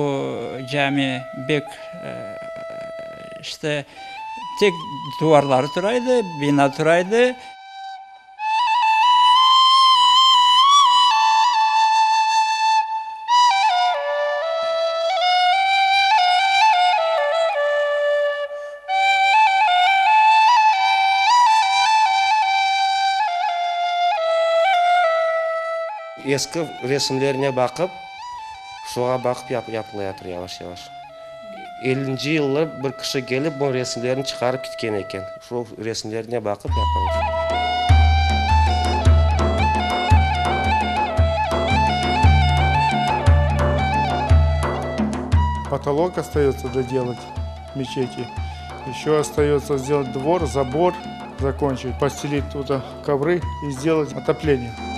Bu cami bek, işte, tek duvarları tura edi, bina tura edi. Eski resimlerine baqıp, şoğa baqıp yapılayatır yavaş-yavaş. Ellinci yıllı bir kişi kelip bu resimlerni çıqarıp ketken eken. Şo resimlerine baqıp yapamız. Potolok ostayotsa dodelat v mечети. Еще остается сделать двор, забор закончить, постелить туда ковры и сделать отопление.